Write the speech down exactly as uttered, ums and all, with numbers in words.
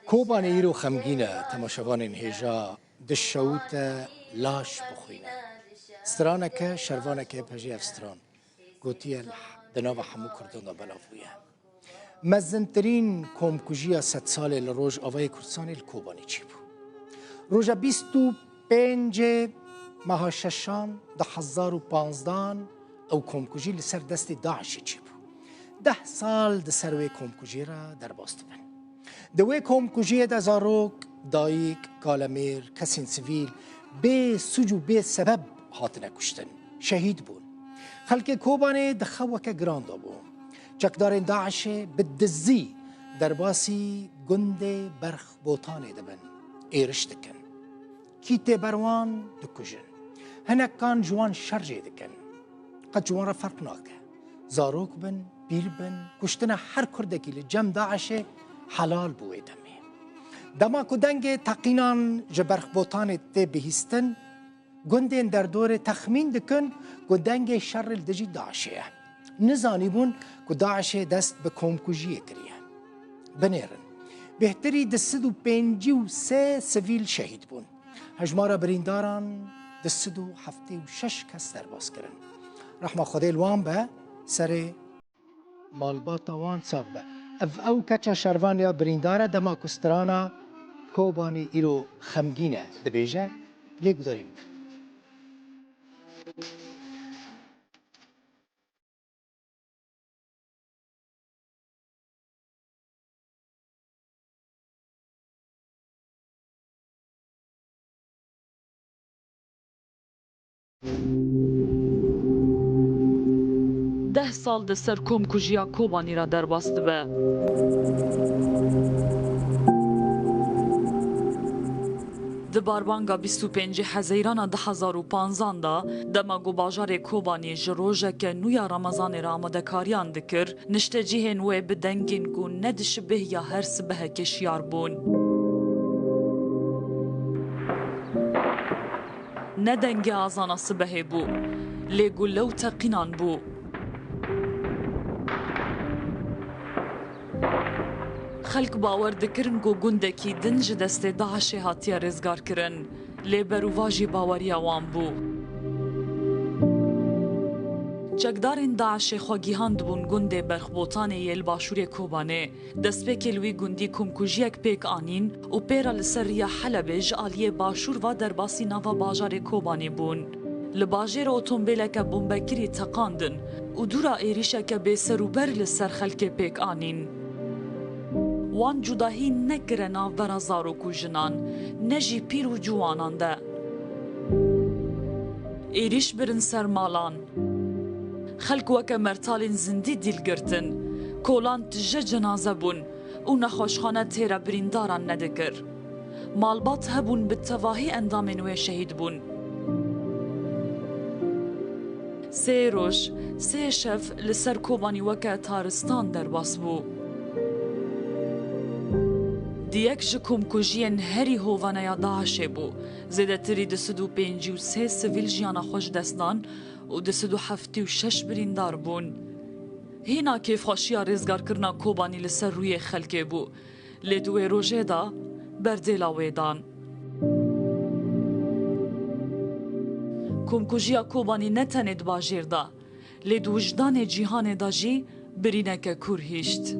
Kobanê îro xemgîn e, temaşevanên hêja dişewite laş bixwîne. Straneke, şervaneke pejê ev stran gotiye di nava hemû Kurdan de belav bûye. Mezintirîn komkujiya sedsalê li Rojavayê Kurdistanê li Kobanê çêbû. Roja bîst û pêncê meha şeşan du hezar û panzdan ew komkujî li ser destê DAIŞê çêbû. Deh sal di ser wê komkujiyê re derbas dibin. Di wê komkujiyê de zarok, dayik, kalemêr, kesên sivîl bê suc û bê sebeb hatine kuştin, şehîd bûn. Xelkê Kobanê di xeweke giran de bû. Çekdarên DAIŞê bi dizî derbasî gundê Berxbotanê dibin, êriş dikin. Kî tê ber wan dikujin. Hinekan ji wan şer jê dikin. Qet ji wan re ferq nake. Zarok bin, pîr bin, kuştina her Kurdekî li cem DAIŞê helal bû wê demê. Dema ku dengê teqînan ji Berxbotanê tê bihîstin, gundên derdorê texmîn dikin ku dengê şerê li dijî DAIŞê ye. Nizanîbûn ku DAIŞê dest bi komkujiyê kiriye. Binêrin, bêhtirî du sed û pêncî û sê sivîl şehîd bûn. Hejmara birîndaran du sed û heftê û şeş kes derbas kirin. Rehma Xwedê li wan be, serê malbata wan sax be. Ev ew keça şervan ya birîndar e, dema ku strana Kobanê îro xemgîn e dibêje, lê gudarî bike. Deh sal di ser komkujiya Kobanî re derbas dibe. Di barbanga bîst û pêncê Hezeyran a du hezar û panzan de, dema ku bajarê Kobanî ji rojeke nû ya Remezanê re amadekariyan dikir, niştecihên wê bi dengên ku ne dişibih ya her sibehekê şiyar bûn. Ne dengê azana sibehê bû, lê gule û teqînan bû. Xelk bawer dikirin ku gundekî din ji destê DAIŞê hatiye rêzgarkirin, lê berûva jî baweriya wan bû. Çekdarên DAIŞê xwe gihand bûn gundê Berxbotanê yê li başûrê Kobanê. Destpêkê li wî gundî komkujiyek pêk anîn û pê re li ser riya Helebê ji aliyê başûr ve derbasî nava bajarê Kobanê bûn. Li bajêr otombêleke bombekirî teqandin û dûra êrîşeke bêserûber li ser xelkê pêk anîn. Wan cudahî nekire navbera zarok û jinan, ne jî pîr û ciwanan de. Êrîş birin ser malan. Xelk weke mertalên zindî dîl girtin. Kolan tije cenaze bûn û nexweşxane têra birîndaran nedikir. Malbat hebûn bi tevahî endamên wê şehîd bûn. Sê roj, sê şev li ser Kobanî weke taristan derbas bû. Di yek ji komkujiyên herî hovane ya DAIŞê bû. Zêdetirî du sed û pêncî û sê sivîl jiyana xwe ji dest dan û du sed û heftê û şeş birîndar bûn. Hîna kêfxweşiya rêzgarkirina Kobanî li ser rûyê xelkê bû, lê di wê rojê de berdêla wê dan. Komkujiya Kobanî ne tenê di bajêr de, lê di wijdanê cîhanê de jî birîneke kûr hişt.